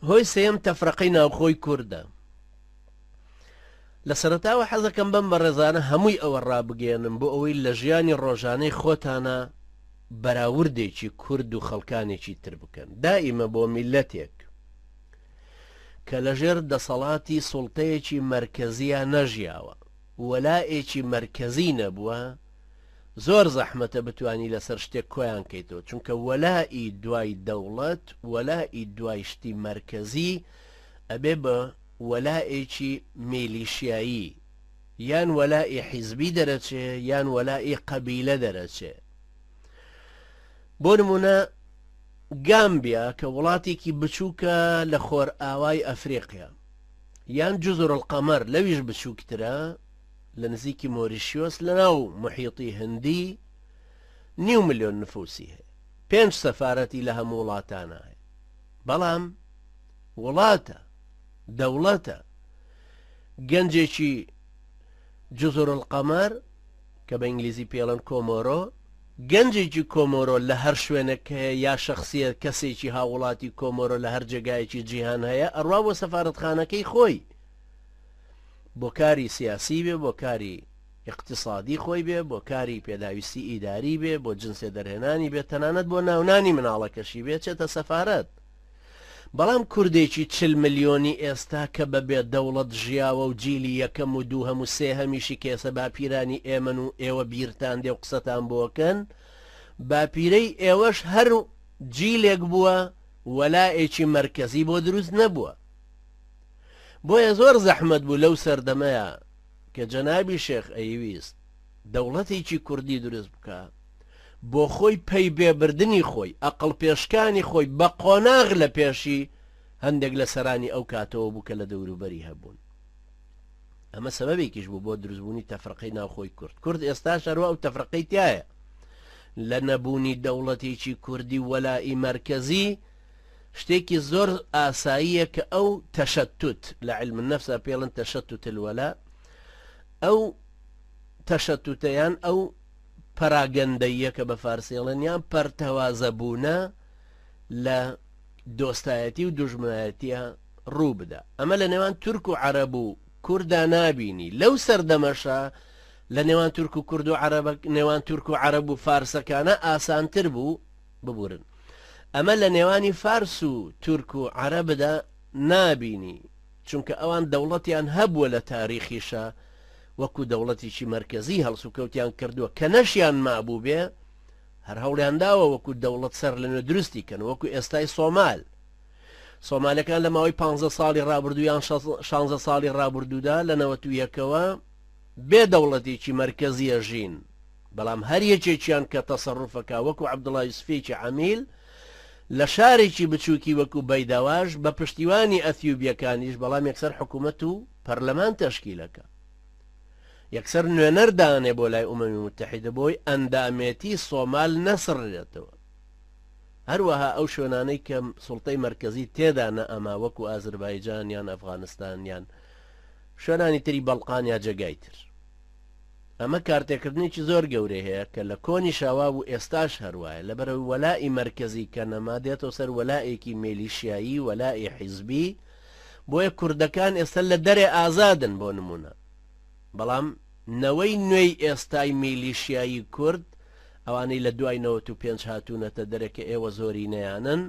هۆی سێیەم تەفرەقەی ناوخۆی کوردە. لە سەرەتاوە حەزەکەم بەم بەڕێزانە هەمووی ئەوە ڕابگەیەنم بۆ ئەوەی لە ژیانی ڕۆژانەی خۆتانا بەراوردێکی کورد و خەڵکانێکی تر بکەن. دائیمە بۆ میللەتێک کە لەژێر دەسەڵاتی سوڵتەیەکی مەرکەزیا نەژیاوە، وەلائێکی مەرکەزی نەبووە، زۆر زەحمەتە بتوانی لەسەر شتێک کۆیان کەیتەوە، چونکە وەلائی دوای دەوڵەت، وەلائی دوای شتی مەرکەزی ئەبێ بە وەلائێکی میلیشیایی، یان وەلائی حیزبی دەرەچێ یان وەلائی قەبیلە دەرەچێ. بۆ نمونە گامبیا کە وڵاتێکی بچووکە لە خۆرئاوای ئەفریقیا، یان جزر القمر لەویش بچووکترە لە نزیکی مۆریشیۆس لە ناو محیطی هندی نیو ملیۆن نفوسی هەیە پێنج سەفارەتی لە هەموو وڵاتانە هەیە بەڵام وڵاتە دەوڵەتە گەنجێکی جزر القمر کە بە ئینگلیزی پێڵەن کۆمۆرۆ گەنجێکی کۆمۆرۆ لە هەر شوێنێک هەیە یا شەخسیە کەسێکی هاووڵاتی کۆمۆرۆ لە هەر جێگایەکی جیهان هەیە ئەڕوا بۆ سەفارەتخانەکەی خۆی بۆ کاری سیاسی بێ بۆ کاری ئیقتسادی خۆی بێ بۆ کاری پێداویستی ئیداری بێ بۆ جنسێ دەرهێنانی بێ تەنانەت بۆ ناونانی مناڵەکەشی بێ چێتە سەفارەت بەڵام کوردێکی چل ملیۆنی ئێستا کە بە بێ دەوڵەت ژیاوە و جیلی یەکەم و دووهەم و سێهەمیشی کە ئێستا باپیرانی ئێمەن و ئێوە بیرتان دێ و قسەتان بۆکەن باپیرەی ئێوەش هەر جیلێک بووە وەلائێکی مەرکەزی بۆ دروست نەبووە بۆیە زۆر زەحمەت بوو لەو سەردەمەیا کە جەنابی شێخ ئەیویست دەوڵەتێکی کوردی دروست بکا بۆ خۆی پەی بێبردنی خۆی ئەقڵ پێشکانی خۆی بە قۆناغ لە پێشی هەندێک لە سەرانی ئەو کاتەوە بوو کە لە دەوروبەری هەبوون ئەمە سەبەبێکیش بوو بۆ دروستبوونی تەفرەقەی ناوخۆی کورد کورد ئێستاش هەروە ئەو تەفرەقەی تایە لە نەبوونی دەوڵەتێکی کوردی وەلائی مەرکەزی شتێکی زۆر ئاساییە کە ئەو تەشەتوت لە علم النفسا پێڵن تەشەتوت الولاء ئەو تەشەتوتە یان ئەو پەراگەندەییە کە بە فارسی ئەڵێن یان پەرتەوازەبوونە لە دۆستایەتی و دوژمنایەتیە ڕوو بدا ئەمە لە نێوان تورک و عەرەب و کوردا نابینی لەو سەردەمەشا لە نێوان تورک و کورد و عەرەبە نێوان تورک و عەرەب و فارسەکانە ئاسانتر بوو ببورن ئەمە لە نێوانی فارس و تورک و عەرەبدا نابینی چونکە ئەوان دەوڵەتیان هەبووە لە تاریخیشا وەکو دەوڵەتێکی مەرکەزی هەڵسوکەوتیان کردووە کە نەشیان مابووبێ هەر هەوڵیان داوە وەکو دەوڵەت سەر لە نوێ دروستی کەن وەکو ئێستای سۆمال سۆمالەکان لە ماوەی 15 ساڵی ڕابردوو یان 16 ساڵی ڕابردوودا لە 91ەوە بێ دەوڵەتێکی مەرکەزیە ژین بەڵام هەر یەکێکیان کە تەسەروفەکا وەکو عەبدوڵا یوسفێکی عەمیل لە شارێکی بچوکی وەکو بەیداواش بە پشتیوانی ئەثیوبیەکانیش بەڵام یەکسەر حکومەت و پەرلەمان تەشکیلەکا یەکسەر نوێنەر دانێ بۆ لای ئومەمی متحیدە بۆی ئەندامێتی سۆمال نەسڕرێتەوە هەروەها ئەو شوێنانەی کە سوڵتەی مەرکەزی تێدا نەئەما وەکو ئازربایجان یان ئەفغانستان یان شوێنانی تری بەڵقان یا جێگای تر. ئەمە کارتێکردنێکی زۆر گەورەی هەیە کە لە کۆنیشا وابوو ئێستاش هەر وایە لەبەرئەوەی وەلائی مەرکەزی کە نەما دێتەوە سەر وەلائێکی مێلیشیایی وەلائی حیزبی بۆیە کوردەکان ئێستا لە دەرێ ئازادن بۆ نمونە بەڵام نەوەی نوێی ئێستای میلیشیایی کورد ئەوانەی لە دوای 95 هاتوونەتە دەرێ کە ئێوە زۆرینەیانن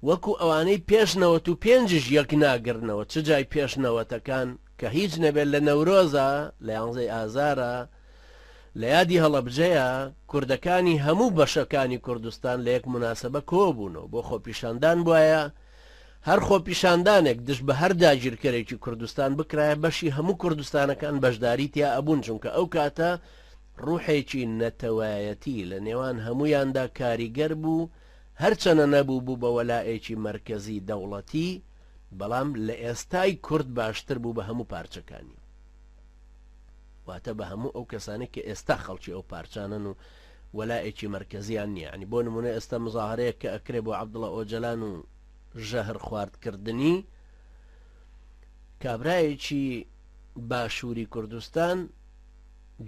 وەکو ئەوانەی پێش 95یش یەک ناگرنەوە چ جای پێش نەوەتەکان کە هیچ نەبێت لە نەورۆزا، لە یانزەی ئازارا، لە یادی هەڵەبجەیا، کوردەکانی هەموو بەشەکانی کوردستان لە یەک موناسەبە کۆبوونەوە بۆ خۆپیشاندان بوایە، هەر خۆپیشاندانێک دژ بە هەر داگیرکەرێکی کوردستان بکرایە بەشی هەموو کوردستانەکان بەشداری تیا ئەبوون چونکە ئەو کاتە ڕوحێکی نەتەوایەتی لە نێوان هەموویاندا کاریگەر بوو هەرچەنە نەبوو بوو بە وەلائێکی مەرکەزی دەوڵەتی بەڵام لە ئێستای کورد باشتر بوو بە هەموو پارچەکانی واتە بە هەموو ئەو کەسانەی کە ئێستا خەڵکی ئەو پارچانەن و وەلائێکی مەرکەزیان نییە ینی بۆ نمونە ئێستا مزاهرەیەک کە ئەکرێ بۆ عەبدوڵا ئۆجەلان و ژەهر خواردکردنی کابرایەکی باشووری کوردستان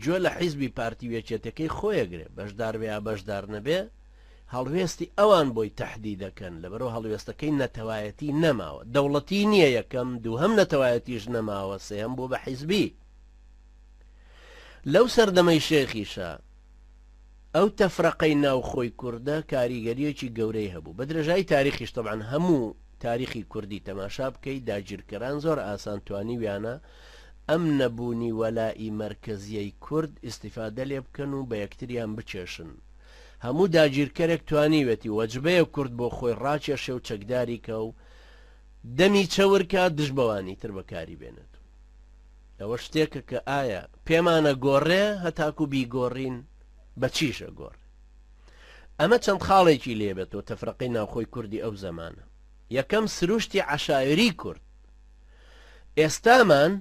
گوێ لە حیزبی پارتی و یەکێتەکەی خۆیەگرێ بەشدار بێ یا بەشدار نەبێ. هەڵوێستی ئەوان بۆی تەحدیدەکەن، لەبەرئەوە هەڵوێستەکەی نەتەوایەتی نەماوە، دەوڵەتی نییە یەکەم، دووهەم نەتەوایەتیش نەماوە، سێهەم بووە بە حیزبی. لەو سەردەمەی شێخیشا ئەو تەفرەقەی ناوخۆی کوردە کاریگەرییەکی گەورەی هەبوو، بە درێژایی تاریخیش تەبعەن هەموو تاریخی کوردی تەماشا بکەی داگیرکەران زۆر ئاسان توانیویانە ئەم نەبوونی وەلائی مەرکەزیەی کورد ئیستیفادە لێ بکەن و بە یەکتریان بکێشن. هەموو داگیرکەرێک توانیوێتی وەجبەیەک کورد بۆ خۆی ڕاکێشێ و چەکداری کا و دەمی چەور کا دژ بەوانی تر بەکاری بێنێت. ئەوە شتێکە کە ئایا پێمانە گۆڕێ هەتاکو بیگۆڕین بە چیش ئەگۆڕێ؟ ئەمە چەند خاڵێکی لێ بێتەوە تەفرەقەی ناوخۆی کوردی ئەو زەمانە. یەکەم سروشتی عەشایری کورد. ئێستامان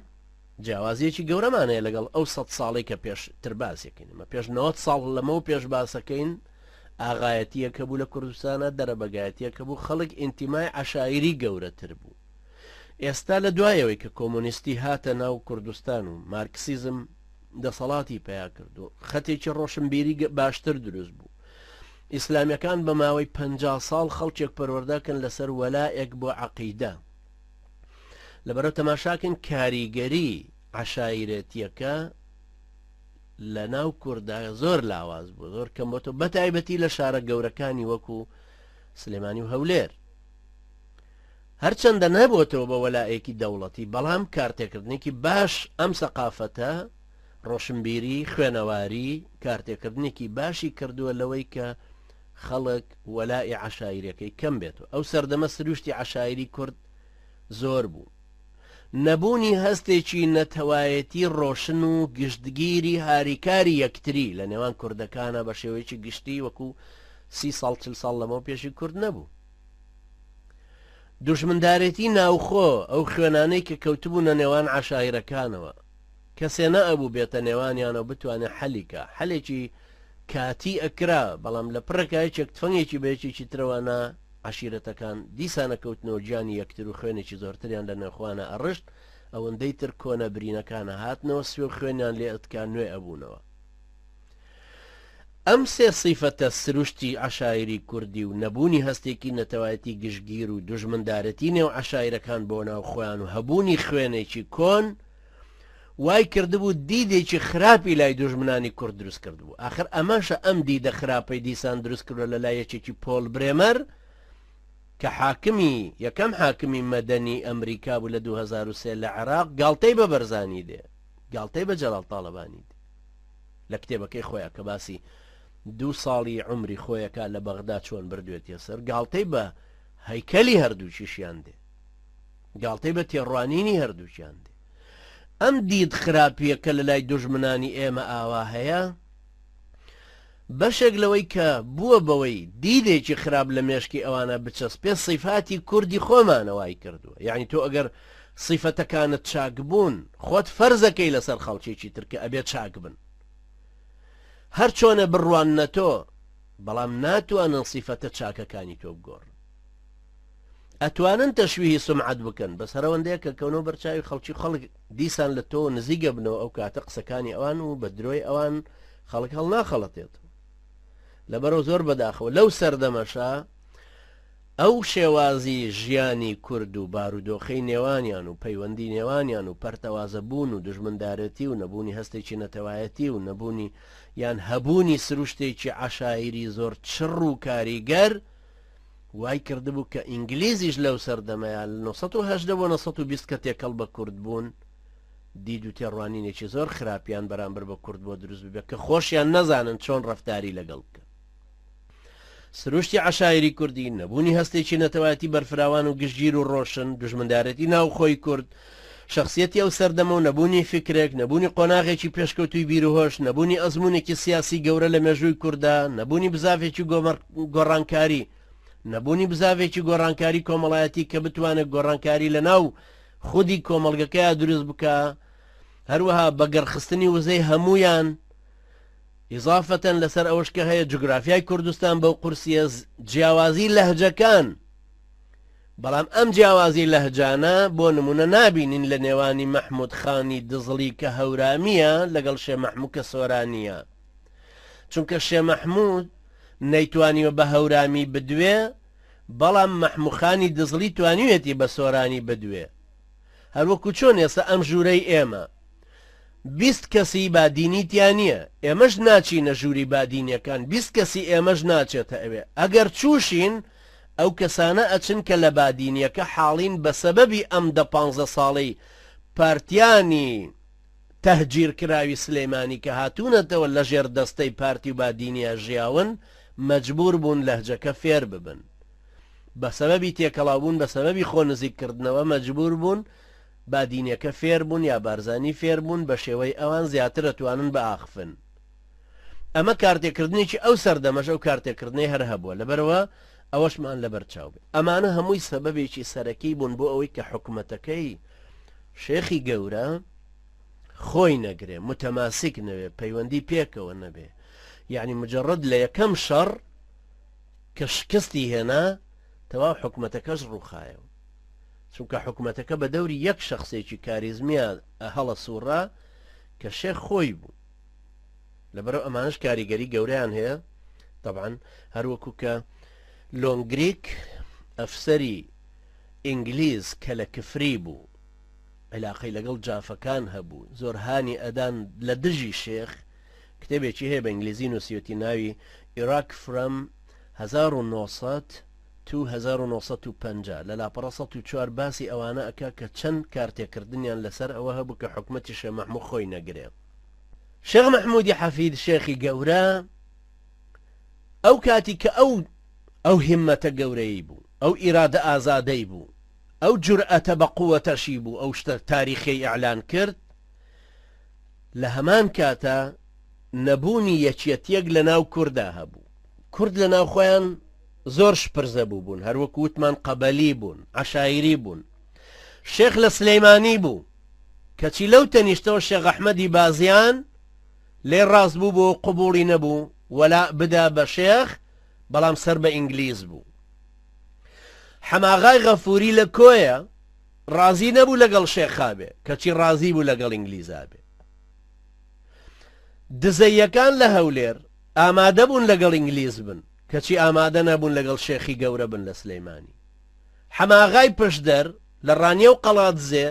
جیاوازیەکی گەورەمان هەیە لەگەڵ ئەو سەد ساڵەی کە پێش تر باسیەکەین ئەمە پێش 90 ساڵ لەمەو پێش باسەکەین ئاغایەتیەک هەبوو لە کوردستانە دەرەبەگایەتیەک هەبوو خەڵک ئینتیمای عەشایری گەورەتر بوو ئێستا لە دوایەوەی کە کۆمۆنیستی هاتە ناو کوردستان و مارکسیزم دەسەڵاتی پیا کرد و خەتێکی ڕۆشنبیری باشتر دروست بوو ئیسلامیەکان بە ماوەی 50 ساڵ خەڵکێک پەروەردەکەن لەسەر وەلائێک بۆ عەقیدە لەبەرئەوە تەماشاکەین کاریگەری عەشایرەتیەکە لە ناو کوردا زۆر لاواز بوو زۆر کەم بۆتەوە بە تایبەتی لە شارە گەورەکانی وەکو سلێمانی و هەولێر هەرچەندە نەبووتەوە بە وەلایەکی دەوڵەتی بەڵام کارتێکردنێکی باش ئەم سەقافەتە ڕۆشنبیری خوێنەواری کارتێکردنێکی باشی کردووە لەوەی کە خەڵک وەلائی عەشایرەکەی کەم بێت و ئەو سەردەمە سروشتی عەشایری کورد زۆر بوو. نەبوونی هەستێکی نەتەوایەتی ڕۆشن و گشتگیری هاریکاری یەکتری لە نێوان کوردەکانا بە شێوەیەکی گشتی وەکو سی ساڵ چل ساڵ لەمەو پێشی کورد نەبوو. دوژمندارێتی ناوخۆ، ئەو خوێنانەی کە کەوتبوونە نێوان عەشایرەکانەوە، کەسێ نەئەبوو بێتە نێوانیانەوە بتوانێ حەلی کا، حەلێکی کاتی ئەکرا، بەڵام لە پڕێکا یەکێک تفەنگێکی بە یەکێکی ترەوە نا، عەشیرەتەکان دیسان ئەکەوتنەوە گیانی یەکتر و خوێنێکی زۆرتریان لە نێوخوانا ئەڕشت، ئەوەندەی تر کۆنە برینەکان ئەهاتنەوە سوێ و خوێنیان لێ ئەتکا نوێ ئەبوونەوە. ئەم سێ سیفەتە سروشتی عەشایری کوردی و نەبوونی هەستێکی نەتەوایەتی گشتگیر و دوژمندارێتی نێو عەشایرەکان بۆ ناو خۆیان و هەبوونی خوێنێکی کۆن وای کردبوو دیدێکی خراپی لای دوژمنانی کورد دروست کردبوو. ئاخر ئەمەشە ئەم دیدە خراپەی دیسان دروست کردوە لە لای یەکێکی پۆل برێمەر کە حاکمی یەکەم حاکمی مەدەنی ئەمریکا بوو لە 2003 لە عێراق گاڵتەی بە بەرزانی دێ گاڵتەی بە جەلال تاڵەبانی دێ لە کتێبەکەی خۆیان کە باسی دوو ساڵی عومری خۆیەکە لە بەغدا چۆن بردوێتیە سەر گاڵتەی بە هەیکەلی هەردووکیشیان دێ گاڵتەی بە تێڕوانینی هەردووکیان دێ. ئەم دید خراپییە کە لە لای دوژمنانی ئێمە ئاوا هەیە، بەشێک لەوەی کە بووە بەوەی دیدێکی خراپ لە مێشکی ئەوانە بچەسپێ سیفاتی کوردی خۆمانە وای کردووە. یەعنی تۆ ئەگەر سیفەتەکانت چاک بوون، خۆت فەرزەکەی لەسەر خەڵکێکی تر کە ئەبێ چاک بن. هەر چۆنێ بڕواننە تۆ، بەڵام ناتوانن سیفەتە چاکەکانی تۆ بگۆڕن. ئەتوانن تەشویهی سومعەت بکەن بەس هەرەوەندەیە کە کەونەوە بەر چاوی خەڵکی خەڵک دیسان لە تۆ نزیک ئەبنەوە ئەو کاتە قسەکانی ئەوان و بە درۆی ئەوان خەڵک هەڵناخەڵەتێت لەبەرەوە زۆر بەداخەوە لەو سەردەمەشا ئەو شێوازی ژیانی کورد و بارودۆخەی نێوانیان و پەیوەندی نێوانیان و پەرتەوازە بوون و دژمندارێتی و نەبوونی هەستێکی نەتەوایەتی و نەبوونی یان هەبوونی سروشتێکی عەشایری زۆر چڕ و کاریگەر وای کردبوو کە ئینگلیزیش لەو سەردەمەیا لە 918 بۆ 920 کە تێکەڵ بە کورد بوون دید و تێڕوانینێکی زۆر خراپیان بەرامبەر بە کورد بۆ دروست ببێت کە خۆشیان نەزانن چۆن ڕەفتاری لەگەڵ بکەن. سروشتی عەشایری کوردی، نەبوونی هەستێکی نەتەوایەتی بەرفراوان و گشتگیر و ڕۆشن، دوژمندارێتی ناوخۆی کورد، شەخسیەتی ئەو سەردەمە و نەبوونی فیکرێک، نەبوونی قۆناغێکی پێشکەوتووی بیروهۆش، نەبوونی ئەزموونێکی سیاسی گەورە لە مێژووی کورددا، نەبوونی بزاڤێکی گۆڕانکاری، نەبوونی بزاڤێکی گۆڕانکاری کۆمەڵایەتی کە بتوانێت گۆڕانکاری لە ناو خودی کۆمەڵگەکەیا دروست بکا، هەروەها بەگەڕخستنی وزەی هەموویان، ئیزافەتەن لەسەر ئەوەش کە هەیە جوگرافیای کوردستان بەو قورسیە جیاوازی لەهجەکان، بەڵام ئەم جیاوازی لەهجانە بۆ نمونە نابینین لە نێوانی مەحمود خانی دزڵی کە هەورامیە لەگەڵ شێ مەحمو کە سۆرانیە چونکە شێ مەحمود نەیتوانیوە بە هەورامی بدوێ، بەڵام مەحموخانی دزڵی توانیویەتی بە سۆرانی بدوێ. هەروەکو چۆن ئێستا ئەم ژوورەی ئێمە 20 کەسی بادینی تیا نییە، ئێمەش ناچینە ژووری بادینیەکان، 20 کەسی ئێمەش ناچێتە ئەوێ، ئەگەر چووشین ئەو کەسانە ئەچن کە لە بادینیەکە حاڵین بە سەبەبی ئەم دە پانزە ساڵەی پارتیانی تەهجیر کراوی سلێمانی کە هاتوونەتەوە لە ژێر دەستەی پارتی و بادینیا ژیاون مەجبور بوون لەهجەکە فێر ببن بە سەبەبی تێکەڵاو بوون بە سەبەبی خۆ نزیک کردنەوە مەجبور بوون بادینیەکە فێر بوون یا بارزانی فێر بوون بە شێوەی ئەوان زیاتر ئەتوانن بئاخفن ئەمە کارتێکردنێکی ئەو سەردەمەش ئەو کارتێکردنەی هەر هەبووە لەبەرئەوە ئەوەشمان لەبەر چاو بێ ئەمانە هەمووی سەبەبێکی سەرەکی بوون بۆ ئەوەی کە حکومەتەکەی شێخی گەورە خۆی نەگرێ متەماسیک نەوێ پەیوەندی پێکەوە نەبێ یعنی مجرد لە یەکەم شەڕ کە شکستی هێنا تەواو حکومەتەکەش ڕووخایەوە چونکە حکومەتەکە بە دەوری یەک شخصێکی کاریزمیا هەڵە سوڕا کە شێخ خۆی بوو لەبەرئەو ئەمانەش کاریگەری گەورەیان هەیە تەبعەن هەروەکو کە لۆنگریک ئەفسەری ئینگلیز کە لە کفری بوو عیلاقەی لەگەڵ جافەکان هەبوو زۆر هانی ئەدان لە دژی شێخ کتێبێکی هەیە بە ئینگلیزی نووسیوەتی ناوی Iraq from 1900 to 1950 لە لاپەڕە 104 باسی ئەوانە ئەکا کە چەند کارتێکردنیان لەسەر ئەوە هەبوو کە حکومەتی شێخ مەحموو خۆی نەگرێ. شێخ مەحموودی حەفید شێخی گەورە ئەو کاتی کە ئەو ئەو هیممەتە گەورەی بوو، ئەو ئیرادە ئازادەی بوو، ئەو جورئەتە بە قووەتەشی بوو ئەو شتە تاریخیەی ئیعلان کرد، لە هەمان کاتا نەبوونی یەکیەتیەک لە ناو کوردا هەبوو. کورد لە ناو خۆیان زۆر شپرزە بووبوون، هەر وەکوو وتمان قەبەلی بوون، عەشایری بوون. شێخ لە سلەیمانی بوو، کەچی لەو تەنیشتەوە شێخ ئەحمەدی بازیان لێی ڕاست بوو بۆ قبوڵی نەبوو وەلاء بدا بە شێخ بەڵام سەر بە ئینگلیز بوو. حەماغای غەفوری لە کۆیە ڕازی نەبوو لەگەڵ شێخا بێ کەچی ڕازی بوو لەگەڵ ئینگلیزا بێ. دزەییەکان لە هەولێر ئامادە بوون لەگەڵ ئینگلیز بن کەچی ئامادە نەبوون لەگەڵ شێخی گەورە بن لە سلەیمانی. حەماغای پشدەر لە ڕانیە و قەڵادزێ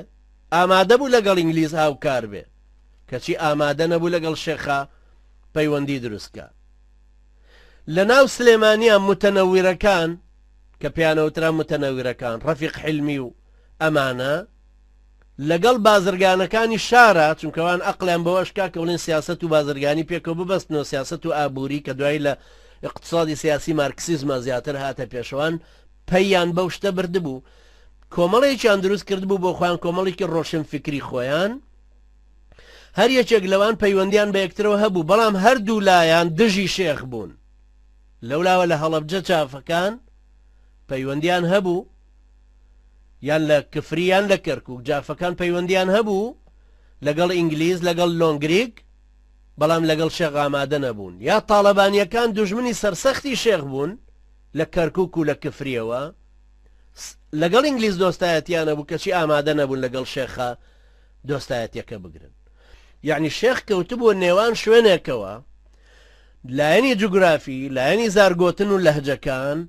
ئامادە بوو لەگەڵ ئینگلیز هاوکار بێ کەچی ئامادە نەبوو لەگەڵ شێخا پەیوەندی دروست کا. لە ناو سلێمانیا متەنەورەکان کە پێیانەوترا متەنەورەکان ڕەفیق حیلمی و ئەمانە لەگەڵ بازرگانەکانی شارا چونکە ئەوان ئەقڵیان بەوە ئەشکا کە بڵێن سیاسەت و بازرگانی پێکەوە ببەستنەوە سیاسەت و ئابووری کە دوایی لە اقتصادی سیاسی مارکسیزمە زیاتر هاتە پێشەوان پەییان بەو شتە بردبوو کۆمەڵێکیان دروست کردبوو بۆ خۆیان کۆمەڵێکی ڕۆشن فکری خۆیان هەر یەکێک لەوان پەیوەندیان بە یەکترەوە هەبوو بەڵام هەردوو لایان دژی شێخ بوون لەولاوە لە هەڵەبجە چافەکان پەیوەندیان هەبوو یان لە کفری یان لە کەرکک جافەکان پەیوەندیان هەبوو لەگەڵ ئینگلیز لەگەڵ لۆنگریک بەڵام لەگەڵ شێخ ئامادە نەبوون یا تاڵەبانیەکان دوژمنی سەرسەختی شێخ بوون لە کەرکوک و لە کفریەوە لەگەڵ ئینگلیز دۆستایەتیان هەبوو کەچی ئامادە نەبوون لەگەڵ شێخە دۆستایەتیەکە بگرن یعنی شێخ کەوتبووە نێوان شوێنێکەوە لایەنی جوگرافی لایەنی زارگۆتن و لەهجەکان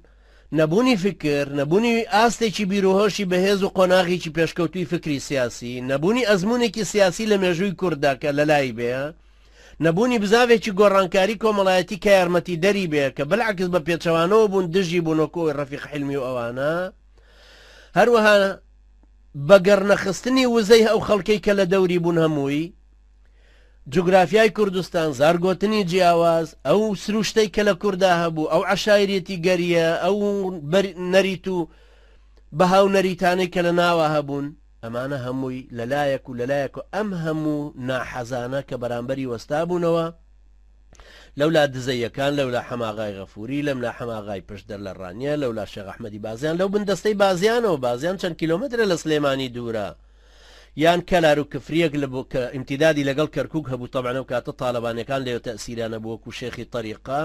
نەبوونی فکر نەبوونی ئاستێکی بیرروهۆشی بەهێز و قۆناغێکی پێشکەوتوی فکری سیاسی نەبوونی ئەزمونێکی سیاسی لە مێژووی کورددا کە لەلای بێ نەبوونی بزاڤێکی گۆڕانکاری کۆمەڵایەتی کە یارمەتیدەری بێ کە بلعکس بە پێچەوانەوە بوون دژی بوون وەکو ئەوی ڕەفیق حیلمی و ئەوانە هەروەها بەگەڕنەخستنی وزەی ئەو خەڵکەی کە لە دەوری بوون هەمووی جوگرافیای کوردستان زارگۆتنی جیاواز ئەو سروشتەی کە لە کوردا هەبوو ئەو عەشایرێتی گەریە ئەو نەریت و بەها و نەریتانەی کە لە ناوە هەبوون ئەمانە هەمووی لەلایەک و لەلایەک و ئەم هەموو ناحەزانە کە بەرامبەری وەستابوونەوە، لەولا دزەییەکان، لەولا حەماغای غەفووری، لەملا حەماغای پشدەر لە ڕانیە، لەولا شێخ ئەحمەدی بازیان لەو بن دەستەی بازیانەوە، بازیان چەند کیلۆمەترە لە سلێمانی دوورە، یان کەلار و کفرییەک لە بۆ کە ئیمتیدادی لەگەڵ کەرکووک هەبوو، تەبعەن ئەو کاتە تالەبانیەکان لەوێ تەئسیریان هەبوو وەکوو شێخی تەریقە،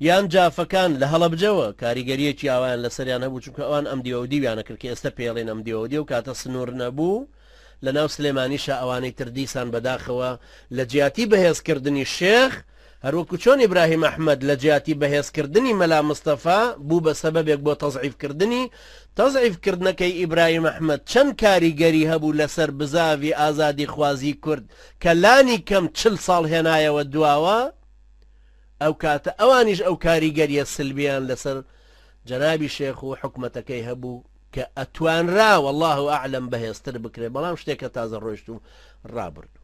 یان جافەکان لە هەڵەبجەوە کاریگەریەکی ئاوایان لەسەریان هەبوو چونکە ئەوان ئەم دیوە و دیویانە کرد کە ئێستا پێڵێن ئەم دیوە و دیو کاتە سنوور نەبوو لە ناو سلێمانیشا ئەوانەی تر دیسان بەداخەوە لە جیاتی بەهێزکردنی شێخ هەروەکو چۆن ئیبراهیم ئەحمەد لە جیاتی بەهێزکردنی مەلا مستەفا بوو بە سەبەبێک بۆ تەزعیفکردنی، تەزعیفکردنەکەی ئیبراهیم ئەحمەد چەند کاریگەری هەبوو لەسەر بزاڤی ئازادیخوازی کورد کە لانی کەم 40 ساڵ هێنایەوە دواوە، ئەو کاتە ئەوانیش ئەو کاریگەریە سلبیان لەسەر جەنابی شێخ و حکومەتەکەی هەبوو کە ئەتوانرا واللە اعلم بەهێزتر بکرێت بەڵام شتێکە تازە ڕۆیشت و ڕابردوو.